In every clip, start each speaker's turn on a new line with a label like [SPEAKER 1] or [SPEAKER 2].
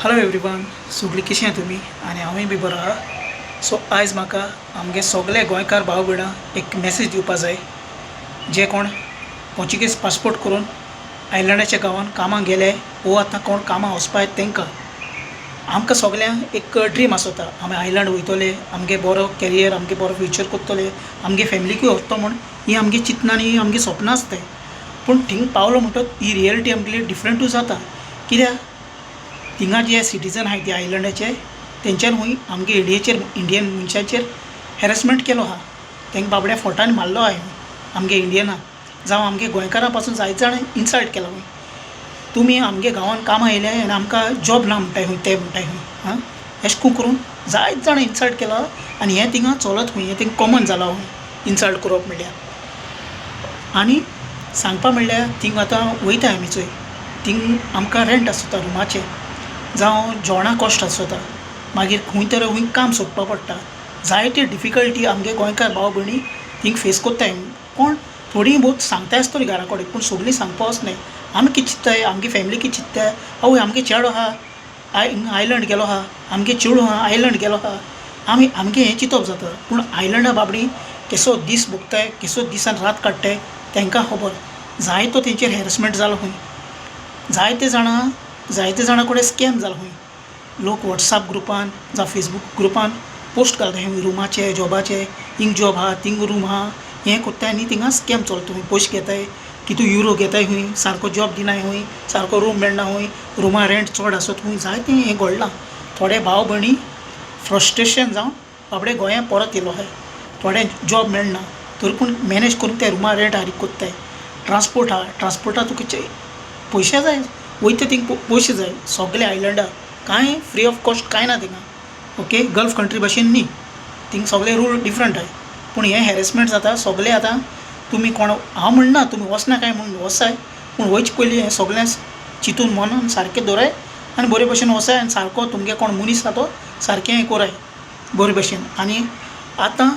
[SPEAKER 1] Hello everyone, सगळीं कशीं आहा तुमी? आनी हांवूय बी बरो आहा. सो आयज म्हाका आमगे सगळे गोंयकार भाव भयणां एक मॅसेज दिवपा जाय. जे कोण पोर्चुगीज पासपोर्ट करून आयलंडाच्या गांवांत कामाक गेले वो आतां कोण कामाक वचपा येता तांकां, आमकां सगल्यांक एक ड्रीम आसता, आमी आयलंड वयतले, आमगे बरो कॅरियर, आमगे बरो फ्युचर करतले, आमगे फॅमिलीकूय व्हरतो म्हूण ही आमगे चिंतनां आनी ही आमगे सपनां आसताय. पूण थिंग पावलो म्हणटकच ही रियलिटी आमगेली डिफरंटूय जाता. कित्याक थिंगा जे सिटीजन आहाय ते आयलंडाचे, तेंच्यान हूंय आमगे इंडियेचेर, इंडियन मनशाचेर हॅरेसमेंट केलो आहा. तेंका बाबड्या फोटान मारलो आहा आमगे इंडियना, जावं आमगे गोंयकारां पासून जायते जाणां इन्सल्ट केला हूंय. तुमी आमगे गांवांत कामां येयले आनी आमकां जॉब ना म्हणटाय हूंय, ते म्हणटाय हूंय. आं, अशें करून करून जायते जाणां इन्सल्ट केला आनी हें थिंगा चलत हूंय, हें थिंगा कॉमन जालां हूंय इन्सल्ट करप म्हणल्यार. आनी सांगपा म्हणल्यार थिंग आतां वयताय आमी चोय, थिंग आमकां रेंट आसता रुमाचें, जावं जेवणा कॉस्ट आसता, मागीर खूंय तर खूंय काम सोदपा पडटा. जायते डिफिकल्टी आमगे गोंयकार भाव भयणी थिंग फेस कोत्ताय. कोण थोडीं भोव सांगताय आसतलीं घरा कडेन, पूण सगळीं सांगपा वचनाय. आमी कितें चिंत्ताय, आमगे फॅमिली कितें चिंत्ताय, आवय आमगे चेडो आहा आयलंड गेलो आहा, आमगे चेडूं आहा आयलंड गेलो आहा, आमी आमगे हें चिंतप जाता. पूण आयलंडा बाबडी केसो दीस भोगताय, केसो दिसान रात काडटाय तांकां खबर. जायतो तेंचेर हॅरेसमेंट जालो खंय, जायते जाणां, जायते जाणां कडेन स्कॅम जालो खंय. लोक वॉट्सएप ग्रुपान जावं फेसबूक ग्रुपान पोस्ट घालताय रुमाचे, जॉबाचे, हिंग जॉब आहा, थिंग रूम आहा, हें कोत्ताय आनी थिंगा स्कॅम चलता खंय. पयशे घेताय, कितू युरो घेताय खंय, सारको जॉब दिनाय खंय, सारको रूम मेळना खंय, रुमा रेंट चड आसत खंय, जायतें हें घडलां. थोडे भाव भयणी फ्रस्ट्रेशन जावन बाबडे गोंया परत येयलो आहाय. थोडे जॉब मेळना तरी पूण मॅनेज करून ते रुमा रेंट फारीक कोत्ताय. ट्रांसपोर्ट आहा, ट्रांसपोर्टा तुका पयशे जाय, वयता थिंग पयशे जाय. सगळे आयलंडा कांय फ्री ऑफ कॉस्ट कांय ना थिंगा. ओके, गल्फ कंट्री भशेन न्ही, थिंग सगळे रूल डिफरंट आहाय. पूण हें हॅरेसमेंट जाता सगळे. आतां तुमी कोण, हांव म्हणना तुमी वचना काय म्हूण, वचाय, पूण वयचे पयलीं हें सगळें चिंतून मनान सारकें दवराय आनी बरे भशेन वचाय आनी सारको तुमगे कोण मनीस आहा तो सारकें हें कराय बरे भशेन. आनी आतां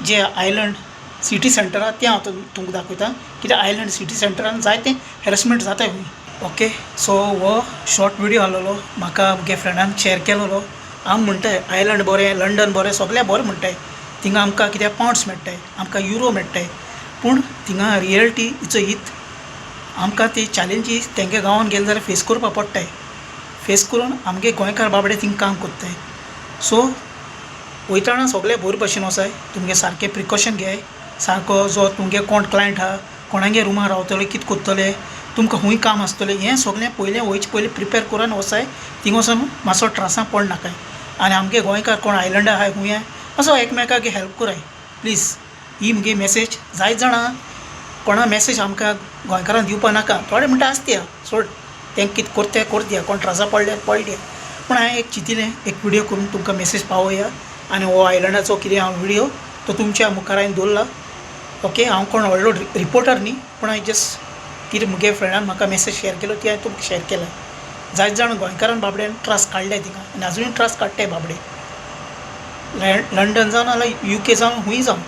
[SPEAKER 1] जे आयलंड सिटी सेंटर आहा तें हांव तुमकां दाखयता, कित्याक आयलंड सिटी सेंटरान जायतें हॅरेसमेंट जाता खंय. ओके, सो हो शॉर्ट विडियो आहलोलो, म्हाका आमगे फ्रेंडान शेअर केलोलो. आमी म्हणटाय आयलंड बरें, लंडन बरें, सगळें बरें म्हणटाय. थिंगा आमकां कित्याक पावंड्स मेळटाय, आमकां युरो मेळटाय, पूण थिंगा रियलिटी इचो हीत आमकां ती चॅलेंजीस तेंगे गांवान गेले जाल्यार फेस करपा पडटाय. फेस करून आमगे गोंयकार बाबडे थिंग काम कोत्ताय. सो वयताना सगळें बरे भशेन वचाय, तुमगे सारकें प्रिकॉशन घेय, सारको जो तुमगे कोण क्लायंट आहा, कोणागे रुमार रावतले, कितें करतले, तुमकां खूंय काम आसतलें, हें सगळें पयलें वयचे पयलीं प्रिपेर करून वचाय. थिंग वचोन मातसो त्रासां पडनाकाय. आनी आमगे गोंयकार कोण आयलंडा आहाय खूंय मातसो एकमेकाक हेल्प कराय प्लीज. ही मुगे मॅसेज. जायते जाणां कोणा मॅसेज आमकां गोंयकारांक दिवपा नाका, थोडे म्हणटा आसता सोड, तें कितें करता करया, कोण त्रासा पडले पडले. पूण हांवें एक चिंतिलें एक विडियो करून तुमकां मॅसेज पावोया आनी हो आयलंडाचो कितें हांव विडियो तो तुमच्या मुखार हांवें दवरला. ओके, हांव कोण व्हडलो रिपोर्टर न्ही, पूण हांवें जस्ट कितें मुगे फ्रेंडान म्हाका मॅसेज शेअर केलो ती हांवें तुमकां शेअर केला. जायते जाण गोंयकारान बाबड्यान त्रास काडले थिंगा आनी आजुनूय त्रास काडटाय बाबडे. लंडन जावं नाजाल्यार युके जावं खूंय जावं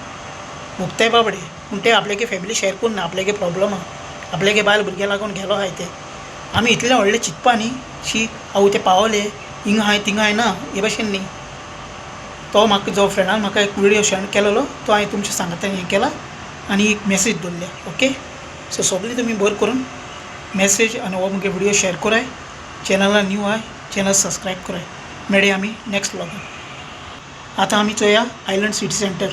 [SPEAKER 1] भोगताय बाबडे. पूण ते आपल्यागे फॅमिली शेअर करून ना, आपल्यागे प्रॉब्लम आहा, आपल्यागे बायल भुरग्यां लागून गेलो आहाय ते. आमी इतलें व्हडलें चिंतपा न्ही शी हांव ते पावले हिंगा आहाय थिंगा आहाय, ना हे भशेन न्ही. तो म्हाका जो फ्रेंडान म्हाका एक विडियो शेंड केलेलो तो हांवें तुमच्या सांगातान हें केला आनी एक मॅसेज दवरल्या. ओके, सो सगळीं तुमी बरें करून मॅसेज आनी हो मुगे विडियो शेअर कराय. चॅनला न्यू आहाय चॅनल सबस्क्रायब कराय. मेळया आमी नेक्स्ट व्लॉगान. आतां आमी चोया island city centre.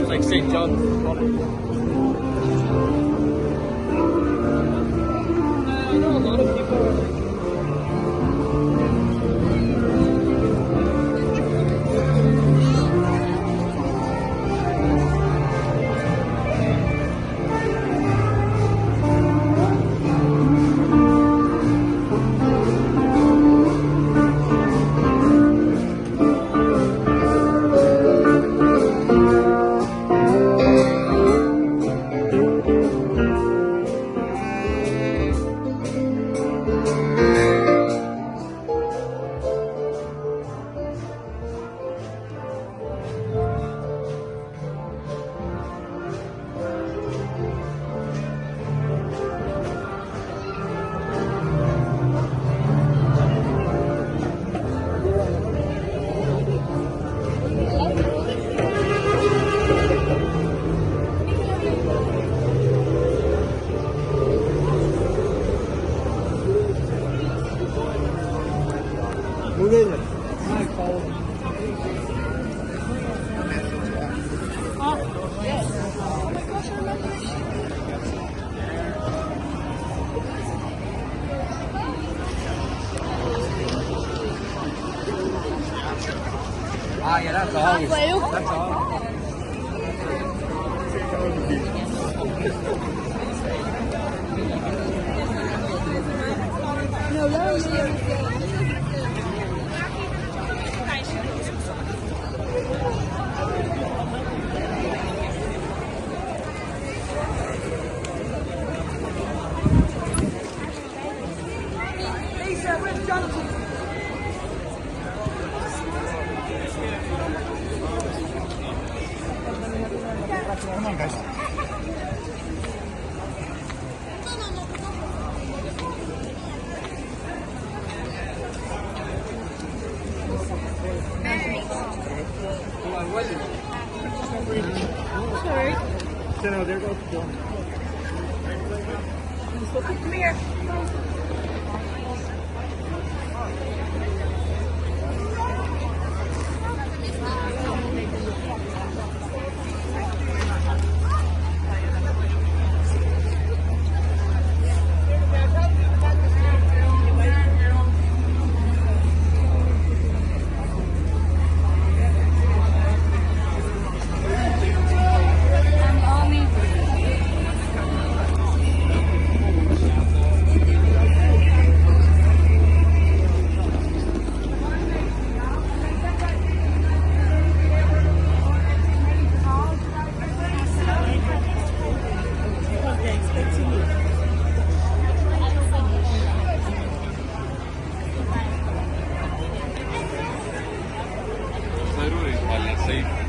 [SPEAKER 2] Like St. John's College. I know a lot of people are like,
[SPEAKER 3] Ah, yeah, that's August. That's August.
[SPEAKER 4] Lisa, where's Jonathan?
[SPEAKER 5] Come on, guys.
[SPEAKER 4] Sorry.
[SPEAKER 5] No, there goes the door.
[SPEAKER 4] Come here.
[SPEAKER 2] See.